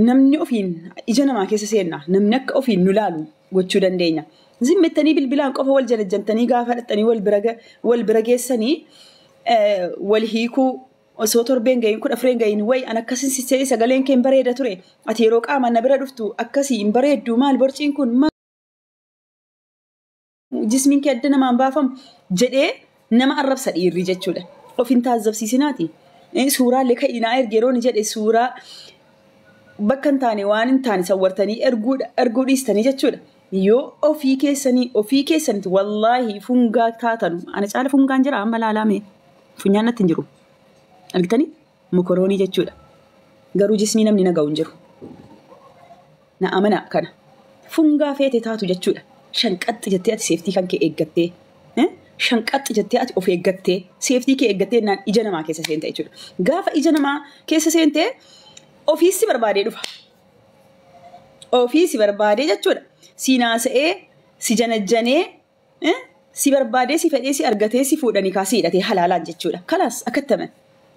Namni ofiin ija namaa keessa seenna. Namni akka ofiin nu laalu gochuu dandeenya. Zimmettanii bilbilaan qofa wal jalajjantanii gaafa dhaqxanii wal bira geessanii wal hiikuu osoo torbeen gahin 14 gahin wayi an akkasin sissee sagaleen kee hin bareeda ture. Ati yeroo qaamaan na bira dhuftu akkasii hin bareeddu maal borciin kun maal jismiin kee adda namaan baafamu jedhee nama arrabsa dhiirri jechuudha. Of hin taazzabsiisinaati. Suuraalee ka'inaa erge yeroo inni jedhe suuraa bakka hin taane waan hin taane sawwartanii erguu dhiistanii jechuudha. Yoo ofii keessanii ofii keessanitti wallaahi fungaa taatanu ana caala fungaan jira amma laalame funyaan natti hin jiru. Argitanii mokoroonii jechuudha. Garuu jismii namni na ga'u hin jiru. Na amana kana. Fungaa feete taatu jechuudha. Shanqaxxi jettee ati seeftii kan kee eeggattee. Shanqaxxi jettee ati of eeggattee seeftii kee eeggattee naan ija namaa keessa seente jechuudha. Gaafa ija namaa keessa seente ofiis si barbaadee dhufa. Ofii si barbaadee jechuudha. Si naasa'ee si janajjanee si barbaadee si fedhee si argatee si fuudhanii kaasii hidhatee halaalaan jechuudha. Kalaas akkattame.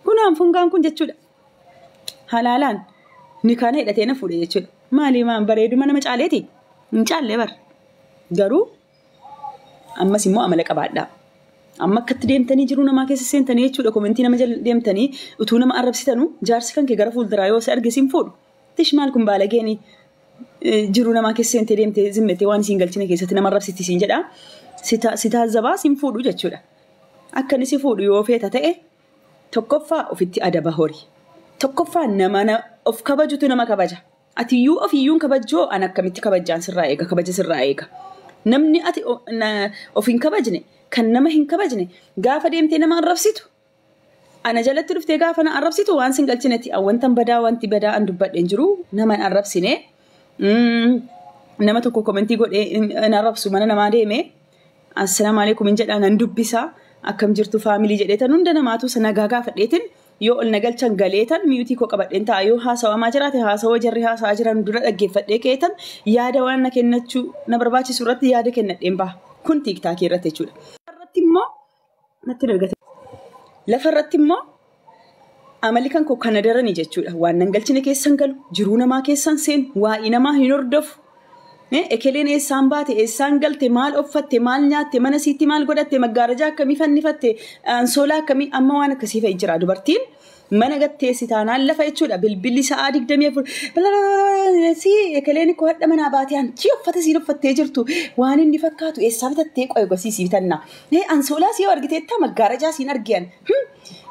Kunaan fungaan kun jechuudha. Halaalaan ni kana hidhatee na fuudhe jechuudha. Maali maan bareeduma nama caaleeti? Hin caallee bar. Garuu ammas immoo amala qabaadhaa. Amma akkatti deemtanii jiruu namaa keessa seentanii jechuudha. Komentii nama jala deemtanii utuu nama arrabsitanu jaarsi kan kee gara fuulduraa yoo si arge siin fuudhu. Tish maal kun baalageeni jiruu namaa keessa seentee deemtee zimmettee waan isiin galchine keessatti nama arrabsiti siin jedha. Si taazzabaa siin fuudhu jechuudha. Akka inni si fuudhu yoo feeta ta'e tokkoffaa ofitti adaba hori. Tokkoffaa nama of kabajutu nama kabaja. Atiyyuu ofiyyuun kabajjoo an akkamitti kabajjaan sirraa eega kabaja sirraa eega. Namni ati of hin kabajne kan nama hin kabajne gaafa deemtee nama arrabsitu. Ana jalatti dhuftee gaafa na arrabsitu waan sin galchinetti wantan badaa wanti badaa an dubbadhe hin jiru nama hin arrabsine. Nama tokko komentii godhee hin arrabsu mana namaa deeme assalaamu alaikum hin jedhaa nan dubbisa akkam jirtu faamilii jedheetan hunda namaatu nagaa gaafadheetin yoo ol na galchan galeetan miyuutii koo qabadheen ta'a yoo haasawamaa jiraate haasawaa jarri haasawaa jiran dura dhaggeeffadhee keetan yaada waan na kennachuu na barbaachisu irratti yaada kennadheen baha. Kun tiiktaakii irratti jechuudha. Irratti immoo natti dargate. Lafa irratti immoo amali kan koo kana daranii jechuudha. Waan nan galchine keessan galu, jiruu namaa keessan seenu, waa'ee namaa hin hordofu. Ekeleen eessaan baate, eessaan galte, maal uffatte, maal nyaatte, mana siitti maal godhatte, maggaarajaa akkamii fannifatte, ansoolaa akkamii amma waan akkasii fa'i jira. Dubartiin mana gatteessi taanaan lafa jechuudha. Bilbilli sa'aa 24 si ekeleen koo hadha manaa baate anchi uffata siin uffattee jirtu waan inni fakkaatu eessaa bitattee qo'e gosii sii bitanna. Ansoolaa sii argiteetta maggaarajaa siin argiyan.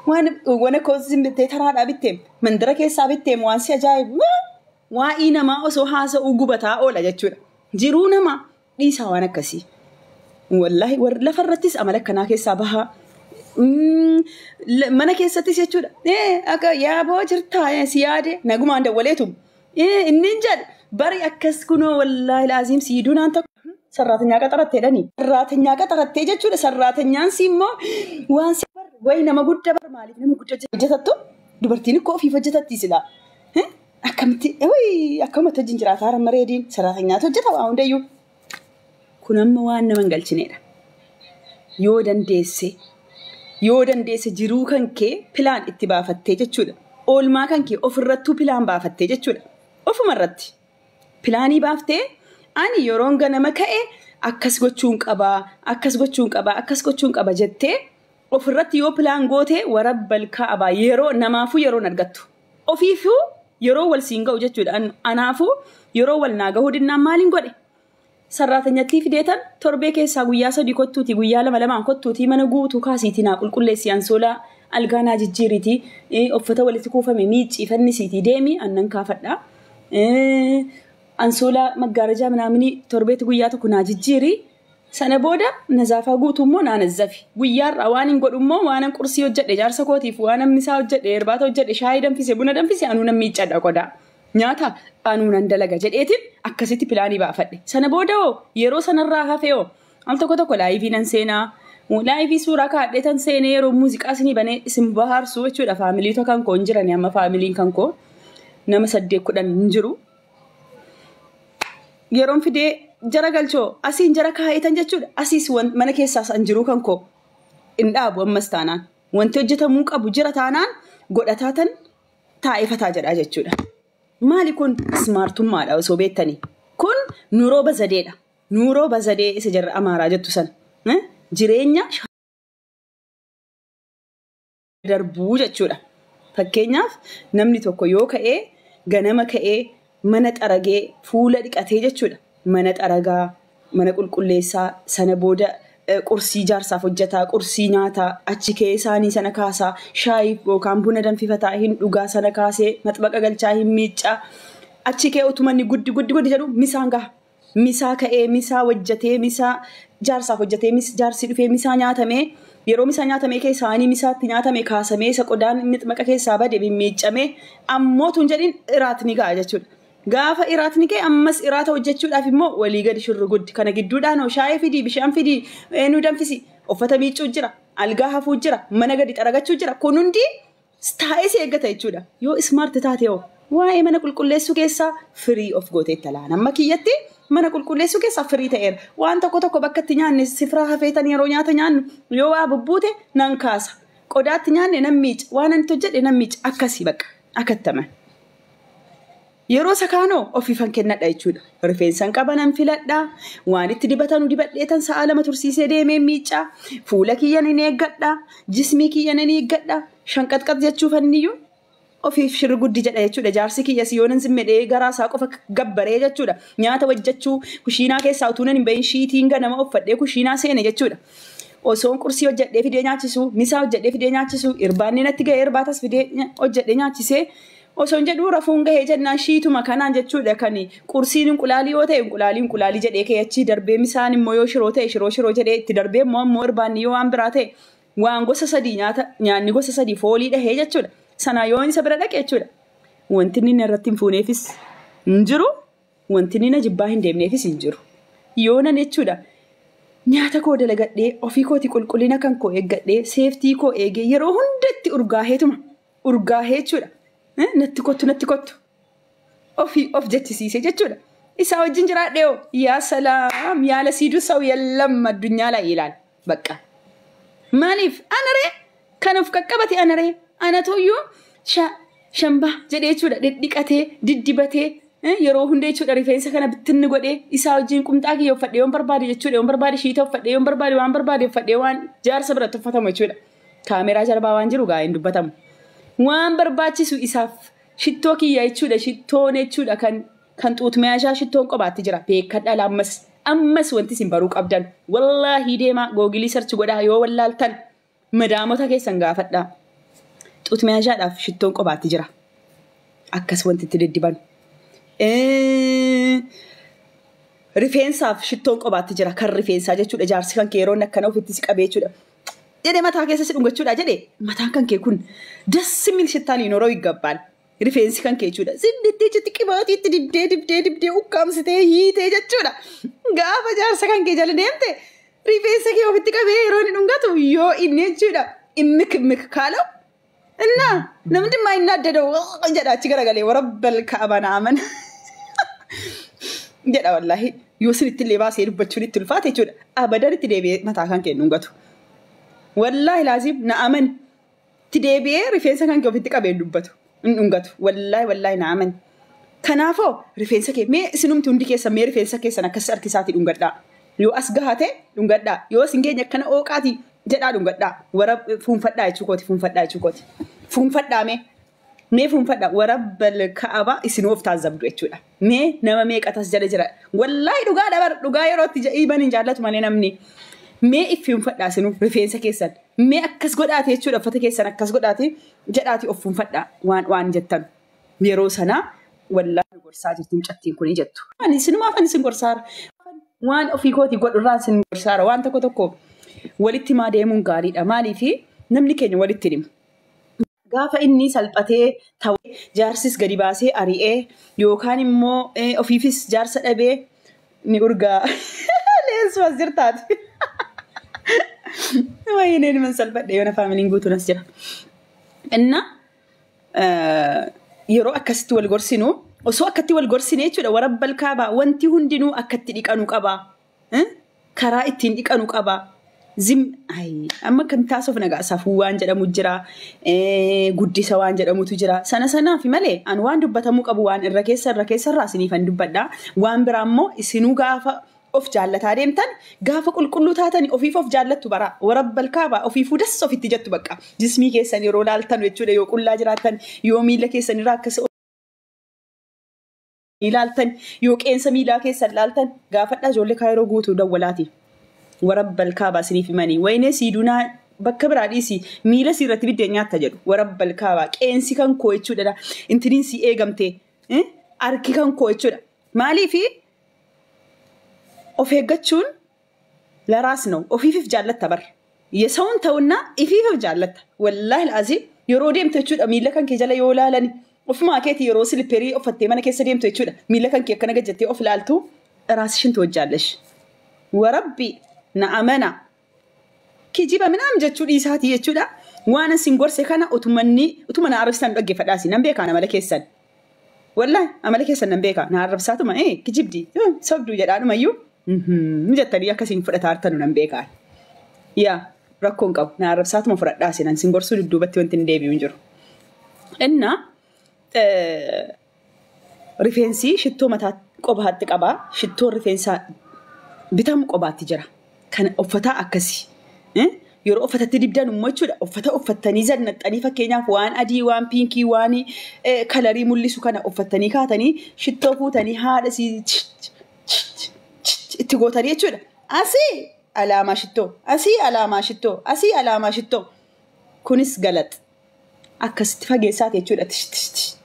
Waan wana koosiin bittee taraadhaa bitteem mandara keessaa bitteem waan si ajaa'ibu. Waa'ee namaa osoo haasa'uu gubataa oola jechuudha. Jiruu namaa dhiisaa waan akkasii. Wallaahi warri lafa irrattis amala akkanaa keessaa bahaa. Mana keessattis jechuudha. Akka yaaboo jirtaa si yaade nagumaan dawwaleetu. Inni hin jedhu bari akkas kunoo wallaahi laaziim siiduu naan tokko. Sarraatinyaa qaxarattee dhani. Sarraatinyaa qaxarattee jechuudha. Sarraatinyaan si immoo waan si wayi nama guddaa bar maaliif nama guddaa hojjetattu dubartiin ikkoo ofiif hojjetatti silaa. Akkamitti akkamatti wajjin jiraata haramma reediin sarraatinyaatu hojjeta waa hundayyuu. Kun amma waan nama hin galchinedha. Yoo dandeesse jiruu kan kee pilaan itti baafattee jechuudha. Oolmaa kan kee ofirrattuu pilaan baafattee jechuudha. Ofumarratti pilaanii baaftee ani yeroon ganama ka'e akkas gochuun qabaa, akkas gochuun qabaa, akkas gochuun qaba jettee ofirratti yoo pilaan goote warabbal kaabaa yeroo namaafuu yeroon argattu. Ofiifuu yeroo wal siin ga'u jechuudha. Anaafuu yeroo wal naa gahuu dinnaan maaliin godhe? Sarraatenyattii fideetan torbee keessaa guyyaa 3 kottuutii guyyaa 2 2 kottuutii mana guutuu kaasiitii naa qulqulleessi ansoolaa algaa naa jijjiiriitii uffata walitti kuufame miiccii fannisiitii deemi annan kaafadha. Ansoolaa maggaarajaa minaaminii torbeetti guyyaa 1 naa jijjiirii sana booda nazaafaa guutuu immoo naa nazzafi. Guyyaarraa waan hin godhu immoo waan qursii hojjedhe jaarsa kootiif waan misaa hojjedhe irbaata hojjedhe shaayii danfise buna danfise anuu nan miiccadha qodaa. Nyaata anuu nan dalaga jedheetiin akkasitti pilaanii baafadhe. Sana booda hoo yeroo sanarraa hafee hoo al tokko tokko laayivii nan seenaa. Laayivii suuraa kaadhee tan seenee yeroo muuziqaa isinii banee isin bohaarsuu jechuudha. Faamiliitota kan koo hin jirani amma faamiliin kan koo nama 8 10 hin jiru. Yeroon fidee jara galchoo asiin jara kaa'eetan jechuudha. Asiis mana keessaas an jiruu kan koo hin dhaabu ammas taanaan. Wanti hojjetamuu qabu jira taanaan godhataa tan taa'efataa jedhaa jechuudha. Maali kun smartummaadha osoo beektanii. Kun nuroo bazadeedha. Nuroo bazadee isa jarra Amaaraa jettu sana. Jireenya darbuu jechuudha. Fakkeenyaaf namni tokko yoo ka'ee ganama ka'ee mana xaragee fuula dhiqatee jechuudha. Mana xaragaa, mana qulqulleessaa, sana booda qursii jaarsaaf hojjetaa, qursii nyaataa, achi ka'ee saanii sana kaasaa, shaayii yookaan buna danfifataa hin dhugaa sana kaasee, maxbaqa galchaa hin miiccaa. Achi ka'ee utuma inni guddi guddi guddi jedhu misaan gaha. Misaa ka'ee misaa hojjetee misaa jaarsaaf hojjetee jaarsi dhufee misaa nyaatamee yeroo misaa nyaatamee keessaanii misaatti nyaatamee kaasamee isa qodaan maxbaqa keessaa bade mimmiiccamee ammoo tun jedhin iraatni ga'a jechuudha. Gaafa iraatni ka'e ammas iraata hojjechuudhaaf immoo walii gadi shurru guddi. Kana gidduudhaan shaayii fidii, bishaan fidii, eenyu danfisi, uffata miiccuu jira, algaa hafuu jira, mana gadi xaragachuu jira. Kun hundi taa'ee si eeggata jechuudha. Yoo smart taate hoo waa'ee mana qulqulleessuu keessaa firii of gooteetta laana. Amma kiyyatti mana qulqulleessuu keessaa firii ta'eera. Waan tokko tokko bakka itti nyaanne sifraa hafeetan yeroo nyaata nyaannu yoo waa bubbuute nan kaasa. Qodaatti nyaanne nan miica. Waan ani hojjedhe nan miica. Akkasii bakka akattaman. Yeroo sakaanoo ofiifan kennadha jechuudha. Rifeensan qaba nan filadha. Waan itti dibatanu dibadheetan sa'a 2 tursiisee deemee miicaa. Fuula kiyya nan eeggadha. Jismii kiyya nan eeggadha. Shanqaxqax jechuufanniyyuu ofiif shirri guddi jedha jechuudha. Jaarsi kiyyas yoo nan zimmedhee garaa isaa qofa gabbaree jechuudha. Nyaata hojjechuu kushiinaa keessaa utuu nan hin bahin shiitiin ganama uffadhee kushiinaa seene jechuudha. Osoon qursii hojjedhee fidee nyaachisu, misaa hojjedhee fidee nyaachisu, irbaanni natti ga'ee irbaatas fidee hojjedhee nyaachisee osoon jedhuu rafuun gahee jennaan shiituma kanaan jechuudha kan qursiin inqulaalii yoo ta'e inqulaalii inqulaalii jedhee ka'ee achii darbee misaan immoo yoo shiroo ta'e shiroo shiroo jedhee itti darbee immoo ammoo irbaanni yoo waan biraa ta'e waan gosa sadii nyaata nyaanni gosa sadii foolii dhahee jechuudha. Sanaa yoo isa bira dhaqe jechuudha. Wanti inni irratti hin fuuneefis hin jiru, wanti inni na jibbaa hin deemneefis hin jiru. Yoo nan jechuudha nyaata koo dalagadhee ofii kooti qulqullina kan koo eeggadhee seeftii koo eegee yeroo hundatti urgaaheetuma urgaahee jechuudha. Natti kottu natti kottu ofii of jechisiise jechuudha. Isaa wajjin jiraadhee hoo yaa salaam yaala siiduu saw yallam addunyaa laa ilaal bakka. Maaliif anaree kan of qaqqabate anaree anatuyyuu shambaa jedhee jechuudha dhidhiqatee diddibatee yeroo hunda jechuudha rifeensa kana bittinni godhee isaa wajjin qumxaa kiyya uffadhee yoon barbaade jechuudha yoon barbaade shiita uffadhee yoon barbaade waan barbaade uffadhee waan jaarsa biratti uffatamu jechuudha. Kaameraa jarbaa waan jiru gaa hin dubbatamu. Waan barbaachisu isaaf shittoo kiyya jechuudha shittoon jechuudha kan xuutmeeshaa shittoon qobaatti jira beekadha ammas ammas wanti isin baruu qabdan wallaahi deemaa googilii sarchi godhaa yoo wallaaltan madaamota keessan gaafadhaa. Xuutmeeshaadhaaf shittoon qobaatti jira. Akkas wanti itti diddiban. Rifeensaaf shittoon qobaatti jira kan rifeensaa jechuudha jaarsi kan kee yeroo akkana ofitti si qabee jechuudha. Jedhee mataa keessa si dhungachuudha jedhee mataan kan kee kun dassi mil shittaa liinoroo ይገባል. Rifeensi kan kee jechuudha. Zimbittee jetti qibaatiitti dibdee dibdee dibdee ukkaamsitee hiitee jechuudha. Gaafa jaarsa kan kee jala deemte rifeensa kee ofitti qabee yeroo inni dhungatu yoo inni jechuudha immik immik kaalaw እና ለምንድን የማይናደደው jedha achi garagalee warabbal ka'aba naaman jedha wallaahi yoo sinitti illee baasee dubbachuun itti ulfaate jechuudha abadan itti deebi'ee mataa kan kee dhungatu. Wallaahi laazim na aman itti deebi'ee rifeensa kan kee ofitti qabee dubbatu hin dhungatu wallaahi wallaahi na aman. Kanaafoo rifeensa kee mee isinumti hundi keessan mee rifeensa keessan akkas harkisaatii dhungadhaa. Yoo as gahate dhungadhaa yoo isin geenye akkana ooqaatii jedhaa dhungadhaa wara fuunfadhaa jechuu kooti fuunfadhaa jechuu kooti. Fuunfadhaa mee mee fuunfadhaa warabbal ka'aba isin of taazabdu jechuudha. Mee nama meeqatas jala jira wallaahi dhugaa dabar dhugaa yeroo itti dhiiban hin jaallatu malee namni. Mee iffuunfadhaa isinuu rifeensa keessan mee akkas godhaate jechuudha uffata keessan akkas godhaate jedhaati of fuunfadhaa waan jettan yeroo sanaa wallaahi gorsaa jirti mucattiin kun jettu. Ani isinumaaf ani isin gorsaara waan ofii kootii godhurraa isin gorsaara waan tokko tokko walitti himaa deemuun gaariidha maaliifi namni keenya walitti himu. Gaafa inni salphatee ta'ee jaarsis gadi baasee ari'ee yookaan immoo ofiifis jaarsa dhabee ni urgaa leensu as jirtaati. Waayineen man salphadhe yoona faamiliin guutuun as jira. Inna yeroo akkasitti wal gorsinu osoo akkatti wal gorsine jechuudha warabbal kaabaa wanti hundinuu akkatti dhiqanuu qabaa. Karaa ittiin dhiqanuu qabaa. Zim amma kan taasif nagaa safuu waan jedhamu jira, guddisa waan jedhamutu jira. Sana sanaaf malee an waan dubbatamuu qabu waan irra keessa irra keessa irraa isiniifan dubbadha. Waan biraa immoo isinuu gaafa of jaallataa deemtan, gaafa qulqulluu taatan ofiif of jaallattu bara. Warabbal kaaba ofiifuu das ofitti jettu bakka. Jismii keessan yeroo laaltan jechuudha, yoo qullaa jiraattan, yoo miila keessan irraa akkas ilaaltan, yoo qeensa miilaa keessan laaltan gaafadhaa ijoollee Kaayiroo guutuu dawwalaati. Warabbal kaabaa isiniif himanii wayinee siidunaa bakka biraa dhiisi, miila si irratti biddeen nyaatta jedhu. Warabbal kaabaa qeensi kan koo jechuudha, intiniin si eegamte harki kan koo jechuudha. Maaliifi of eeggachuun ለራስ ነው። Ofiifif jaallatta bar. የሰውን ተውና ifiifif jaallatta. Wallaahi al'aziim yeroo deemtu jechuudha, miila kan kee jala yoo laalani, ofumaa keeti yeroo slipperii uffattee mana keessa deemtu jechuudha, miila kan kee akkana gajjattee of ilaaltu ራስሽን ትወጃለሽ። ወረቢ na'amana kijiba minaam jechuu dhiisaatii jechuudha. Waan isin gorse kana utumanni utuma na arrabsitan dhaggeeffadhaasi, nan beekaa amala keessan. Wallaahi amala keessan nan beekaa, na arrabsaatuma kijibdi sobduu jedhaadhumayyuu jettanii akkasiin fudhataa jirtanu nan beekaa. Yaa rakkoon qabu, na arrabsaatuma fudhadhaasi, nan sin gorsuu dudduubatti wanti hin deebi'u hin jiru. Inna rifeensi shittoo mataa qobaatti qabaa, shittoon rifeensaa bitamu qobaatti jira. Kan uffataa akkasii. Yeroo uffatatti dibdan immoo jechuudha, uffata uffattanii zannaxxanii, fakkeenyaaf waan adii, waan pinkii, waan colorii mul'isu kana uffattanii kaatanii, shittoo fuutanii haadha sii itti gootanii jechuudha. Asii alaamaa shittoo, asii alaamaa shittoo, asii alaamaa shittoo. Kunis galax. Akkasitti fageessaati jechuudha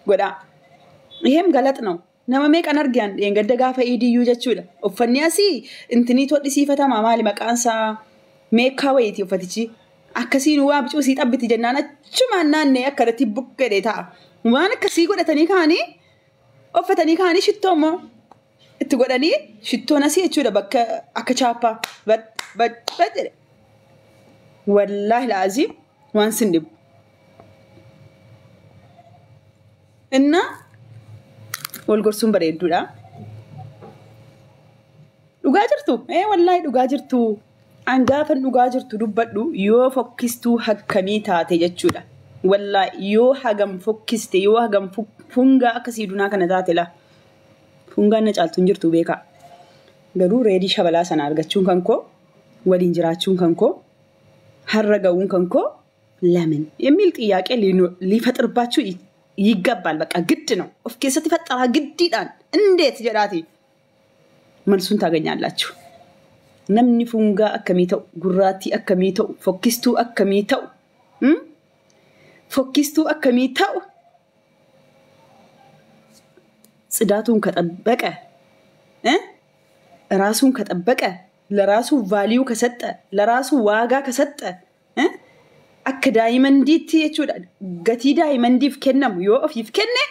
godhaa. ይሄም ገለጥ ነው። Nama meeqan argan dheengadda gaafa iidiyyuu jechuudha. Uffanni asii intinii todhisiifatama, maali maqaan isaa, meekkaa wayiiti uffatichi. Akkasiin waa bicuu sii xabbiti jennaan achumaan naannee akkanatti buqqedhe ta'a. Waan akkasii godhatanii kaanii, uffatanii kaanii, shittoo immoo itti godhanii, shittoon asii jechuudha bakka akka chaappaa bad bad bad jedhe. Wallaahi la'aziim waan sin dhibu. Innaa wal gorsuun bareedduudha. Dhugaa jirtu? Ee wallaahi dhugaa jirtu. An gaafan dhugaa jirtu dubbadhu, yoo fokkistuu hakkamii taate jechuudha. Wallaahi yoo hagam fokkiste, yoo hagam fungaa akkasii dunaa kana taate la. Fungaan na caaltu hin jirtu beekaa. Garuu reedii shabalaa sana argachuun kan koo, waliin jiraachuun kan koo, har'a ga'uun kan koo ለምን የሚል ጥያቄ ሊፈጥርባችሁ ይገባል። በቃ ግድ ነው። Of keessatti ፈጠራ ግዲidhaan እንዴት jedhaati መልሱን ታገኛላችሁ። Namni fungaa akkamii ta'u, gurraattii akkamii ta'u, fokkistuu akkamii ta'u, fokkistuu akkamii ta'u, ጽዳቱን ከጠበቀ፣ ራሱን ከጠበቀ፣ ለራሱ value ከሰጠ፣ ለራሱ ዋጋ ከሰጠ፣ akka diamondiitti jechuudha, gatii diamondiif kennamu yoo ofiif kenne.